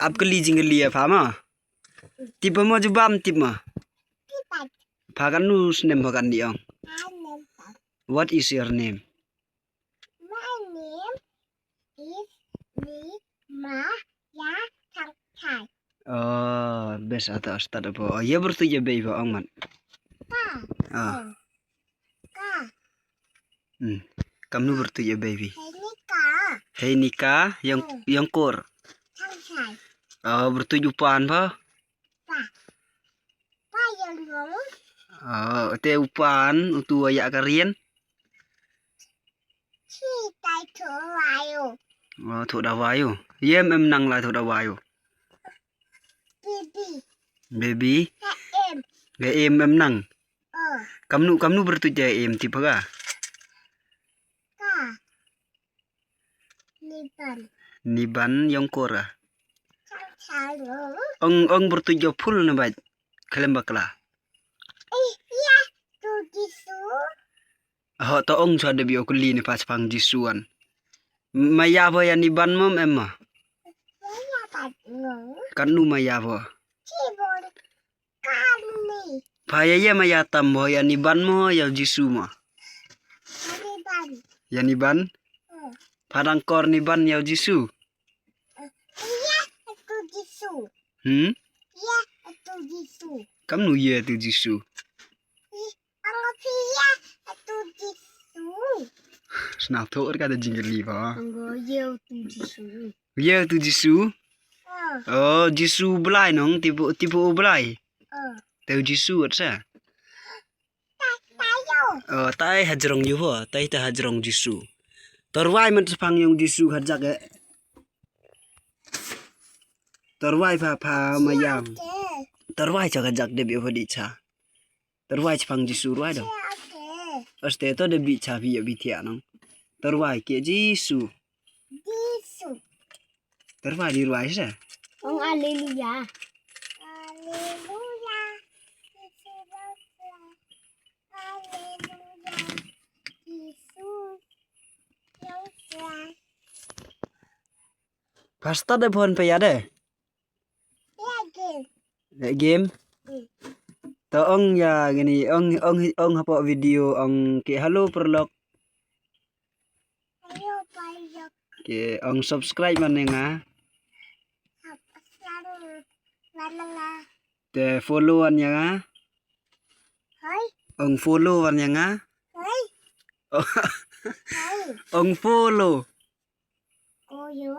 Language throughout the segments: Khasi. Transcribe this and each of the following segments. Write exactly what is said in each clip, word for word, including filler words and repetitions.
Ap kylli jingkylli ïa pha ma. Tip mo jubab tip ma. Pha katno snem pha katno ong. What is your name? My name is Ni Ma Ya Chang Chai. Oh, best ata start apo. Oh, ïa bertuj ïa bei ba ong mat. Ka. Ah. Ka. Hmm. Kamnu bertuj ïa bei bi. Hei Nika. Hei Nika, yang, hmm, yang kur. Chang Chai. Oh, bertuj u pan ba. Pa. Pa yang ngong. Oh, te u pan, utu ïa ka rien. Chi tai tho wayo. Oh, tho da wayo. Yem em nang la tho da wayo. Baby. Baby. Ka em. Ka em em nang. Oh. Kamnu, kamnu bertuj ïa em tip ka. Ka. Niban. Niban yong kora. Chang chang. Ong, ong bertuj ïa phul ne bait. Khlem bakla. Eh, ya. Tu Jisu. Ho to ong sa de bio kuli ne pas pang Jisu an. Maya bo ïa Niban mom em ma. Maya bo. Kan nu maya bo. Chibon. Kani. Pha ïa ïa maya tam mo ïa Niban mo ïa Jisu mo. Niban. Ïa Niban. Hmm. Pha dang kor Niban ïa Jisu. Ïa tu Jisu. Hmm? Ïa tu Jisu. Kamnu ïa tu Jisu. Ih, ang phi ïa tu Jisu. Sna tho ka da jingkylli ba. Ang ïa tu Jisu. Ïa tu Jisu. Ah. Oh, Jisu Blai nong tipu tipu Blai. Ah. Te Jisu at sa. Oh, tai hajrong yu ho, tai ta hajrong Jisu. Torwai man sepang yong Jisu hajak eh. Torwai pha pha mayam. Torwai cha hajak de bi ho di cha. Torwai sepang Jisu rwai dong. Aste to de bi cha bi ya bi tia nong. Torwai ke Jisu. Jisu. Terwai di rwai sa. Ong aleluya. Aleluya. Jisu bangsa. Aleluya. Jisu bangsa. Pastor de phone pe ya de. Ya game. Ya game. Hmm. To ong ya gini ong ong ong hapo video ong ke halo perlok. Ayo, payok. Ke ong subscribe man nga. Subscribe man nga. Te follow wan ya nga. Hai. Ong follow wan ya nga. Hai. Oh. Hai. Ong follow. Koyo.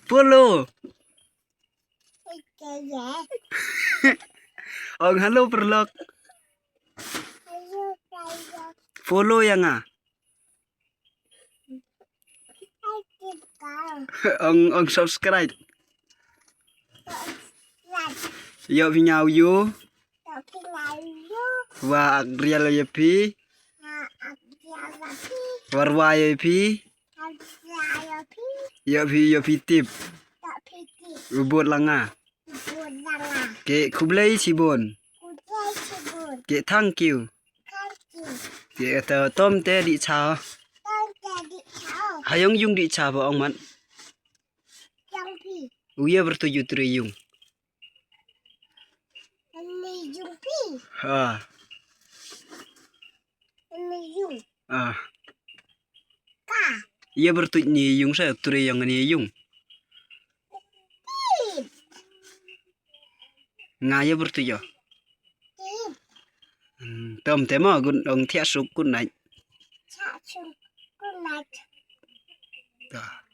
Follow. Ong halo perlok. Follow ya nga. Ong ong subscribe. Yo phi ngaw yu. Wa ak rial ya phi. Wa rwa ya phi. Ya phi ya phi tip. U bot langa. Ke khublei chibun. Ke thank you. Ke to tom te di cha. Hayong yung di cha ba ong man. U ya bertuju tre yung. Ni yung pi. Ha. Ni yung. Ah. Ka. Ia bertuj ni yung sa tre yang ni yung. Pi. Nga ia bertuj yo. Pi. Hmm, tom tema gun ong thiak suk kun nai. Thiak suk kun nai. Ka.